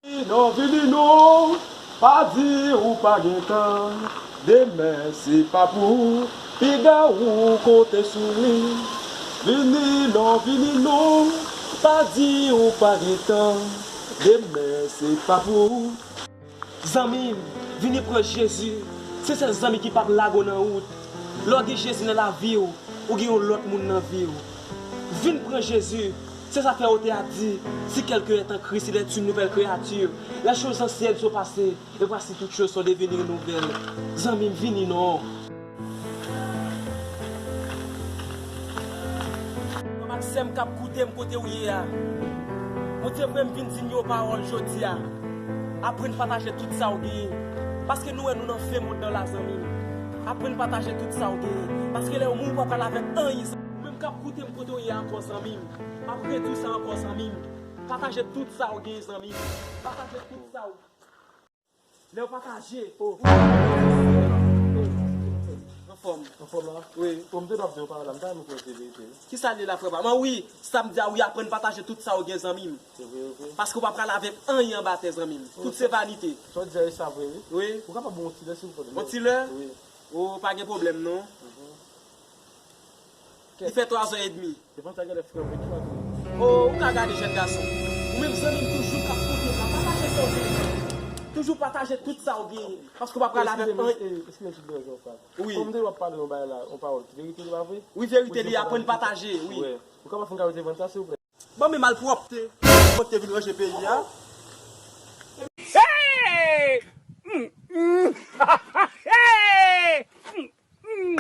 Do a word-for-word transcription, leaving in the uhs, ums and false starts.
Non, vini non, pa di ou pa gen tan. Demen se pa pou ou, piga ou konte sou li. Vini non, vini non, pa di ou pa gen tan. Demen se pa pou ou. Zanmi m, vini pran Jezi. Se sèl zanmi ki p ap lage w nan wout. Lè w gen Jezi nan lavi w, ou gen yon lòt moun nan vi w. Vin pran Jezi. Se sa fè otè a di, si quelqu'un est en Christ, il est une nouvelle créature. Les choses anciennes sont passées, et voici toutes choses sont devenues nouvelles. Zanmi m, vini non. Frè m ak sè m k ap koute m kote w ye a. Bondye voye m vin di n yon pawòl jodi a. Aprann pataje tout sa w genyen. Paske nou wè nou nan fen mond nan la, zanmi m. Aprann pataje tout sa w genyen. Paske lè yon moun pa pral avèk anyen, zanmi m. Ou menm k ap koute m kote w ye a ankò, zanmi m. M ap redi w sa ankò, zanmi m. Pataje tout sa w genyen, zanmi m. Pataje tout sa w. Lè w pataje, oh, anfòm. Anfòm la? Wi. Bon, m te dwe ap di w pawòl la, m ta renmen konnen se verite wi. Kisa l ye la, frè pa m? Wi, sa m di a wi, aprann pataje tout sa w gen, zanmi m. Se vre, ok. Paske w pa pral avèk anyen anba tè, zanmi m. Tout se vanite. Sa w di a, e sa vre wi. Wi. Ou kapab ban m yon ti lè, silvouplè? Yon ti lè? Wi. Oh, pa gen pwoblèm non. Li fè twa zè edmi. Depann sa genlè frè mwen ki pa tou. Oh, ou ka gade jèn gason. Ou menm zanmi m toujou k ap koute m la, pataje sa w genyen. Toujou pataje tout sa w genyen. Paske w pa pral avèk anyen. Eskize m, eskize m ti deranje w frè. Wi. Kòm m te w ap pale yon bagay la, yon pawòl ki verite li pa vre? Wi, verite li, aprann pataje, wi. Ou kapab fè m kado de vann sa silvouplè? Ban m malpwòpte. Mwen te vin ranje peyi a.